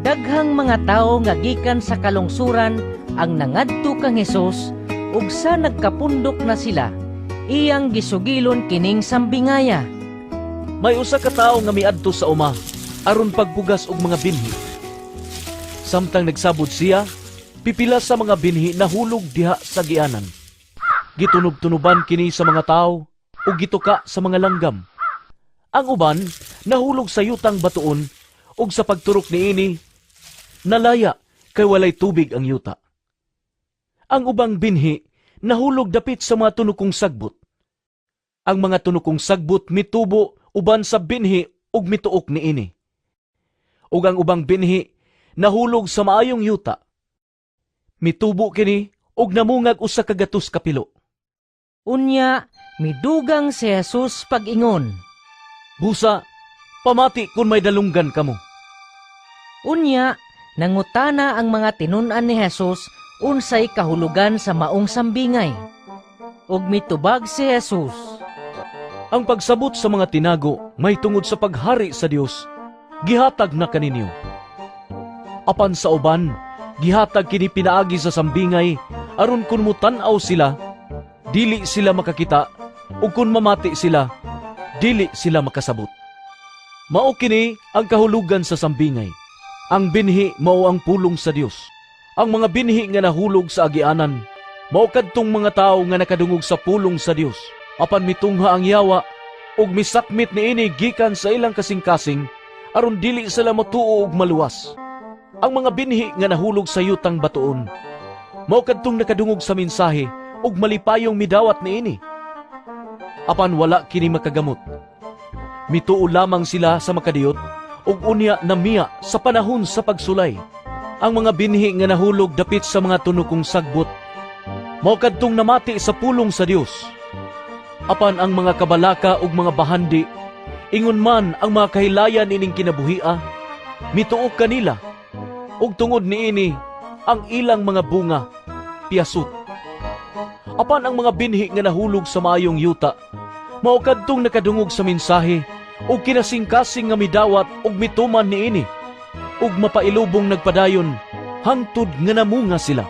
Daghang mga tawo nga gikan sa kalungsuran ang nangadto kang Hesus, ug sa nagkapundok na sila, iyang gisugilon kining sambingaya. May usa ka tawo nga miadto sa uma aron pagpugas og mga binhi. Samtang nagsabod siya, pipila sa mga binhi nahulog diha sa agianan. Gitunob-tunoban kini sa mga tawo ug gituka sa mga langgam. Ang uban nahulog sa yutang batuon ug sa pagturok niini nalaya kay walay tubig ang yuta. Ang ubang binhi nahulog dapit sa mga tunukong sagbot. Ang mga tunukong sagbot mitubo uban sa binhi ug mituok niini. Ug ang ubang binhi nahulog sa maayong yuta. Mitubo kini ug namungag 100 ka pilo. Unya, midugang si Jesus pag-ingon. Busa, pamati kung may dalunggan kamo. Unya, nangutana ang mga tinun-an ni Jesus unsay kahulugan sa maong sambingay. Ug mitubag si Jesus. Ang pagsabot sa mga tinago may tungod sa paghari sa Dios, gihatag na kaninyo. Apan sa uban, gihatag kini pinaagi sa sambingay aron kun mutan-aw sila, dili sila makakita, ug kun mamati sila, dili sila makasabot. Mao kini ang kahulugan sa sambingay. Ang binhi mao ang pulong sa Dios. Ang mga binhi nga nahulog sa agianan mao kadtong mga tawo nga nakadungog sa pulong sa Dios. Apan mitungha ang yawa ug misakmit niini gikan sa ilang kasing-kasing aron dili sila matuo ug maluwas. Ang mga binhi nga nahulog sa yutang batuon mao kadtong nakadungog sa mensahe ug malipayong midawat niini. Apan wala kini makagamot. Mituo lamang sila sa makadiyot ug unya namiya sa panahon sa pagsulay. Ang mga binhi nga nahulog dapit sa mga tunukong sagbot mao kadtong namati sa pulong sa Dios. Apan ang mga kabalaka ug mga bahandi, ingon man ang mga kahilayan ining kinabuhia, mituok kanila, ug tungod niini ang ilang mga bunga piyasot. Apan ang mga binhi nga nahulog sa maayong yuta, mao kadtong nakadungog sa mensahe ug kinasingkasing nga midawat ug mituman niini, ug mapailubong nagpadayon hangtod nga namunga sila.